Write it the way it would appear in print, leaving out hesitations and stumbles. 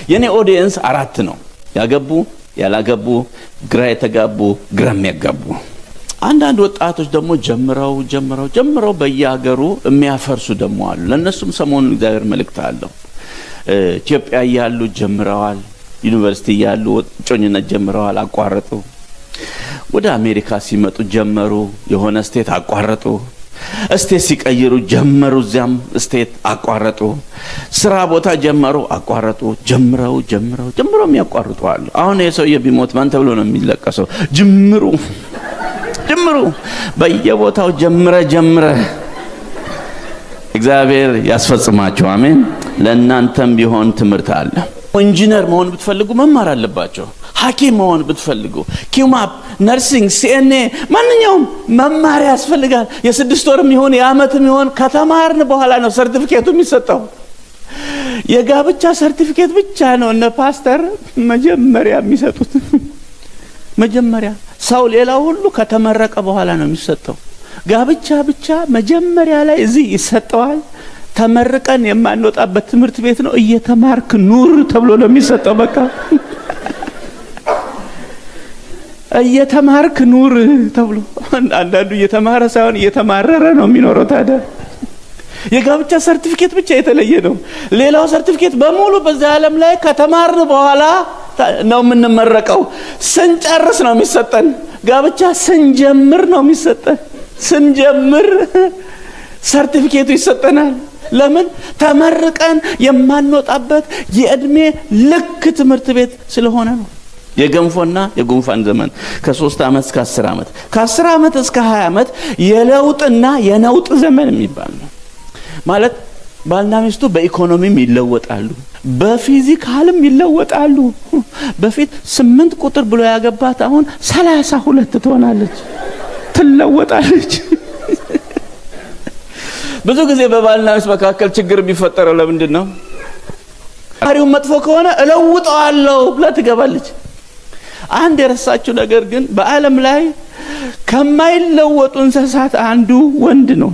የኔ audience አራት ነው። ያገቡ፣ ያላገቡ፣ ግራ የተጋቡ፣ ግራ የሚያጋቡ። አንዳንድ ወጣቶች ደግሞ ጀምረው ጀምረው ጀምረው በየሀገሩ የሚያፈርሱ ደግሞ አሉ። ለእነሱም ሰሞኑን እግዚአብሔር መልእክት አለው። ኢትዮጵያ እያሉ ጀምረዋል። ዩኒቨርሲቲ እያሉ እጮኝነት ጀምረዋል፣ አቋረጡ። ወደ አሜሪካ ሲመጡ ጀመሩ፣ የሆነ state አቋረጡ። State ሲቀይሩ ጀመሩ፣ እዚያም state አቋረጡ። ስራ ቦታ ጀመሩ፣ አቋረጡ። ጀምረው ጀምረው ጀምረው የሚያቋርጡ አሉ። አሁን የሰውዬ ቢሞት ማን ተብሎ ነው የሚለቀሰው? ጅምሩ ጅምሩ በየቦታው ጀምረ ጀምረ እግዚአብሔር ያስፈጽማቸው። አሜን። ለእናንተም ቢሆን ትምህርት አለ። ኢንጂነር መሆን ብትፈልጉ መማር አለባቸው። ሐኪም መሆን ብትፈልጉ QMAP፣ nursing፣ CNA ማንኛውም መማር ያስፈልጋል። የ6 ወርም ይሁን የዓመትም ይሁን ከተማርን በኋላ ነው ሰርቲፊኬቱ የሚሰጠው። የጋብቻ ሰርቲፊኬት ብቻ ነው እነ ፓስተር መጀመሪያ የሚሰጡት። መጀመሪያ ሰው ሌላው ሁሉ ከተመረቀ በኋላ ነው የሚሰጠው። ጋብቻ ብቻ መጀመሪያ ላይ እዚህ ይሰጠዋል። ተመርቀን የማንወጣበት ትምህርት ቤት ነው። እየተማርክ ኑር ተብሎ ነው የሚሰጠው። በቃ እየተማርክ ኑር ተብሎ አንዳንዱ እየተማረ ሳይሆን እየተማረረ ነው የሚኖረው። ታዲያ የጋብቻ ሰርቲፊኬት ብቻ የተለየ ነው። ሌላው ሰርቲፊኬት በሙሉ በዚህ ዓለም ላይ ከተማርን በኋላ ነው የምንመረቀው። ስንጨርስ ነው የሚሰጠን። ጋብቻ ስንጀምር ነው የሚሰጠን። ስንጀምር ሰርቲፊኬቱ ይሰጠናል። ለምን? ተመርቀን የማንወጣበት የእድሜ ልክ ትምህርት ቤት ስለሆነ ነው። የገንፎና የጉንፋን ዘመን ከ3 ዓመት እስከ 10 ዓመት፣ ከ10 ዓመት እስከ 20 ዓመት የለውጥና የነውጥ ዘመን የሚባል ነው። ማለት ባልና ሚስቱ በኢኮኖሚም ይለወጣሉ፣ በ physical ም ይለወጣሉ። በፊት 8 ቁጥር ብሎ ያገባት አሁን 32 ትሆናለች፣ ትለወጣለች። ብዙ ጊዜ በባልና ሚስት መካከል ችግር የሚፈጠረው ለምንድን ነው? ባህሪው መጥፎ ከሆነ እለውጠዋለሁ ብላ ትገባለች። አንድ የረሳችው ነገር ግን በዓለም ላይ ከማይለወጡ እንስሳት አንዱ ወንድ ነው።